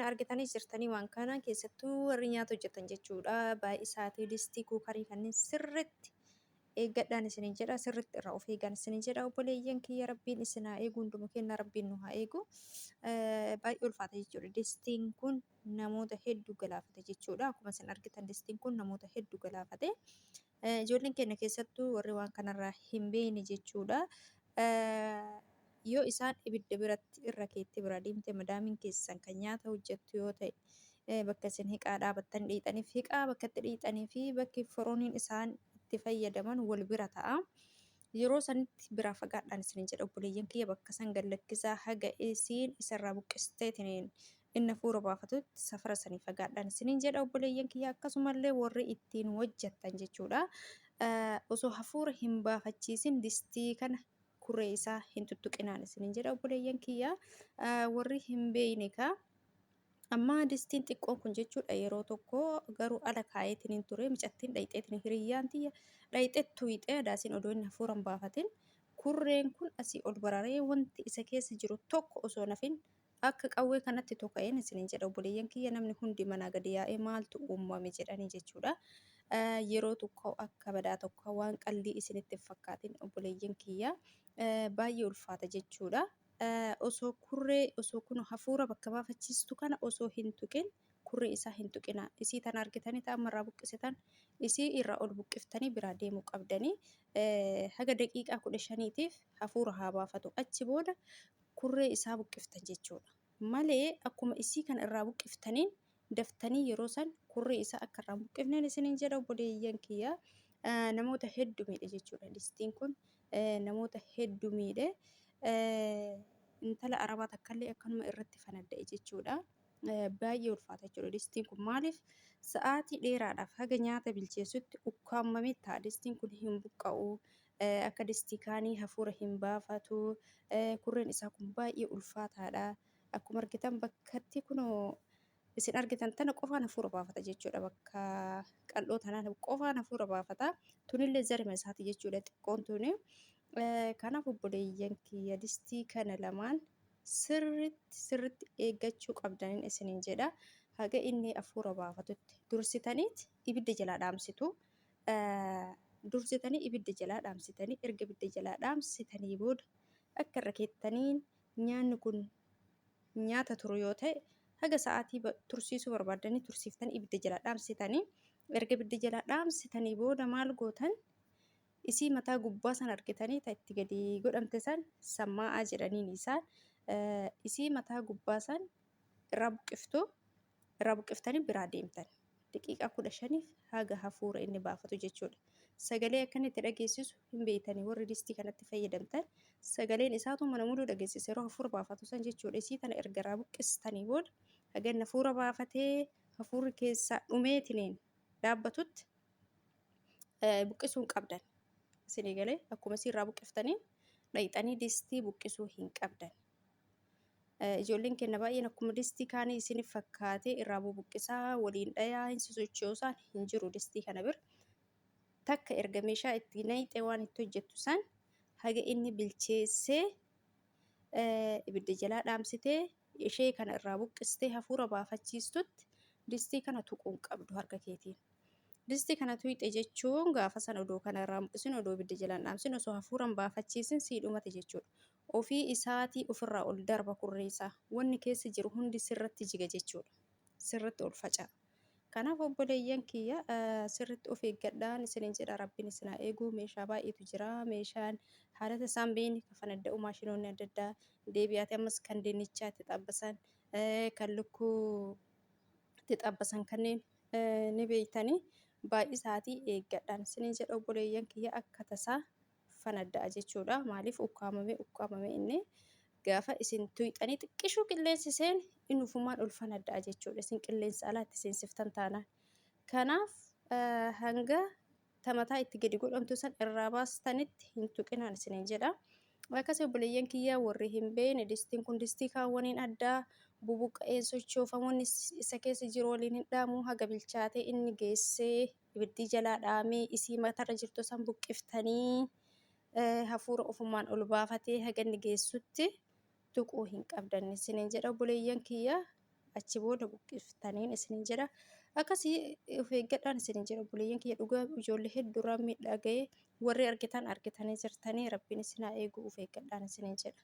Kenna argitanii jirtanii waan kana keessattuu warri nyaata hojjetan jechuudha. Baay'isaatii distii kuukarii kanneen sirriitti eeggadhaan isinin jedha, sirriitti irraa of eegaan isinin jedha. Obboleeyyan kiyya, Rabbiin isin haa eegu, hunduma kenna Rabbiin nu haa eegu. Baay'ee ulfaata jechuudha. Distiin kun namoota hedduu galaafate jechuudha. Akkuma isin argitan distiin kun namoota hedduu galaafate. Ijoolleen keenya keessattuu warri waan kanarraa hin beekne jechuudha. Yoo isaan ibidda biratti irra keettee biraa deemte, madaamiin keessan kan nyaata hojjettu yoo ta'e, bakka isin hiqaa dhaabattan dhiixaniif, hiqaa bakka itti dhiixanii fi bakki forooniin isaan itti fayyadaman wal bira ta'a. Yeroo sanitti biraa fagaadhaan isinin jedha obboleeyyan kiyya. Bakka san gad lakkisaa, haga isiin isarraa buqqisteetiniin inni hafuura baafatutti safara sanii fagaadhaan isinin jedha obboleeyyan kiyya. Akkasumallee warri ittiin hojjettan jechuudha. Osoo hafuura hin baafachiisin distii kana kurree isaa hin tuttuqinaan isinin jedha obboleeyyan kiyya. Warri hin beeyne kaa amma distiin xiqqoon kun jechuudha, yeroo tokko garuu ala kaayeetiin hin ture, micattiin dhayxeetiin, hiriyyaan tiyya dhayxee tuyxee adaasiin odoo inni hafuura hin baafatin kurreen kun asii ol bararee wanti isa keessa jiru tokko osoo nafin akka qawwee kanatti toka'een isinin jedha obboleeyyan kiyya. Namni hundi manaa gadi yaa'ee maaltu uumame jedhanii jechuudha. Yeroo tokko akka badaa tokko waan qallii isinitti hin fakkaatin obboleeyyan kiyya, baay'ee ulfaata jechuudha. Osoo kurree, osoo kun hafuura bakka baafachiistu kana osoo hin tuqin, kurree isaa hin tuqina. Isii tana argitanii ta'an irraa buqqisitan, isii irraa ol buqqiftanii biraa deemuu qabdanii. Haga daqiiqaa 15tiif hafuura haa baafatu. Achi booda kurree isaa buqqiftan jechuudha. Malee akkuma isii kana irraa buqqiftaniin daftanii yeroo san kurree isaa akka irraa buqqifneen isiniin jedha obboleeyyan kiyya. Namoota hedduu miidhe jechuudha. Distiin kun namoota hedduu miidhe. Intala Arabaa takkallee akkanuma irratti fanadda'e jechuudha. Baay'ee ulfaata jechuudha distiin kun. Maaliif? Sa'aatii dheeraadhaaf haga nyaata bilcheessutti ukkaamamee ta'a. Distiin kun hin buqqa'u. Akka distii kaanii hafuura hin baafatu. Kurreen isaa kun baay'ee ulfaataadha. Akkuma argitan bakkatti kunoo isin argitan tana qofaan hafuura baafata jechuudha. Bakka qal'oo tanaan qofaan hafuura baafata. Tunillee zarima isaati jechuudha xiqqoon tuni. Kanaaf obboleeyyan kiyya, distii kana lamaan sirritti sirritti eeggachuu qabdaniin isiniin jedha. Haga inni hafuura baafatutti dursitaniit ibidda jalaa dhaamsitu. Dursitanii ibidda jalaa dhaamsitanii, erga ibidda jalaa dhaamsitanii booda akka irra keettaniin nyaanni kun nyaata turu yoo ta'e, haga sa'aatii tursiisuu barbaaddanii tursiiftanii ibidda jalaa dhaamsitanii, erga ibidda jalaa dhaamsitanii booda maal gootan? Isii mataa gubbaa san argitanii, ta itti gadi godhamte san, sammaa'aa jedhaniin isaan, isii mataa gubbaa san irraa buqqiftu. Irraa buqqiftanii biraa deemtan. Daqiiqaa 15f haga hafuura inni baafatu jechuudha. Sagalee akka inni itti dhageessisu hin beektanii warri distii kanatti fayyadamtan, sagaleen isaatu mana muluu dhageessisa yeroo hafuura baafatu san jechuudha. Isii tana erga irraa buqqistanii booda haga inni hafuura baafatee hafuurri keessaa dhumeetiniin dhaabbatutti buqqisuu hin qabdan. Isinii galee? Akkuma isii irraa buqqiftanii dhayxanii distii buqqisuu hin qabdan. Ijoolleen keenya baay'een akkuma distii kaanii isinif fakkaatee irraa bubuqqisaa waliin dhayaa hin sosochoosaan hin jiru distii kana bira. Takka erga meeshaa itti nayxee waan itti hojjettu san haga inni bilcheessee ibidda jalaa dhaamsitee ishee kana irraa buqqistee hafuura baafachiistutti distii kana tuquu hin qabdu harka keetiin. Distii kana tuyxe jechuun gaafa san odoo kana irraa buqqisin, odoo ibidda jalaan dhaamsin, osoo hafuura hin baafachiisin sii dhumate jechuudha. Ofii isaatii ofirraa ol darba kurree isaa. Wanni keessa jiru hundi sirratti jiga jechuudha. Sirratti ol faca'a. Kanaaf obboleeyyan kiyya, sirritti of eeggadhaan isinin jedha. Rabbiin isin haa eegu. Meeshaa baay'eetu jira. Meeshaan haalata isaan beeyne kan fanadda'u, maashinoonni adda addaa deebi'aate ammas kan dinnichaa itti xabbasan, kan lukkuu itti xabbasan kanneen ni beeytanii. Baay'isaatii eeggadhaan isinin jedha obboleeyyan kiyya, akka tasaa fanadda'a jechuudha. Maaliif? Ukkaamamee ukkaamamee inni gaafa isin tuyxanii xiqqishuu qilleensi seen inni ufumaan ol fanadda'a jechuudha. Isin qilleensa alaatti seensiftan taanaan. Kanaaf hanga tamataa itti gadi godhamtu san irraa baastanitti hin tuqinaan isiniin jedha. Akkasii obboleeyyan kiyyaa, warri hin beekne, distiin kun distii kaawwaniin addaa bubuqqa'een sochoofamuun isa keessa jiru waliin hin dhaamu. Haga bilchaatee inni geessee ibiddii jalaa dhaamee isii matarra jirtu san buqqiftanii hafuura ofumaan ol baafatee haga inni geessutti tuquu hin qabdan isiniin jedha obboleeyyan kiyya. Achi booda buqqiftaniin isiniin jedha. Akkasii of eeggadhaan isiniin jedha obboleeyyan kiyya dhugaa ijoollee hedduurraa miidhaa ga'ee warri argitan argitanii jirtanii rabbiin isin haa eegu of eeggadhaan isiniin jedha.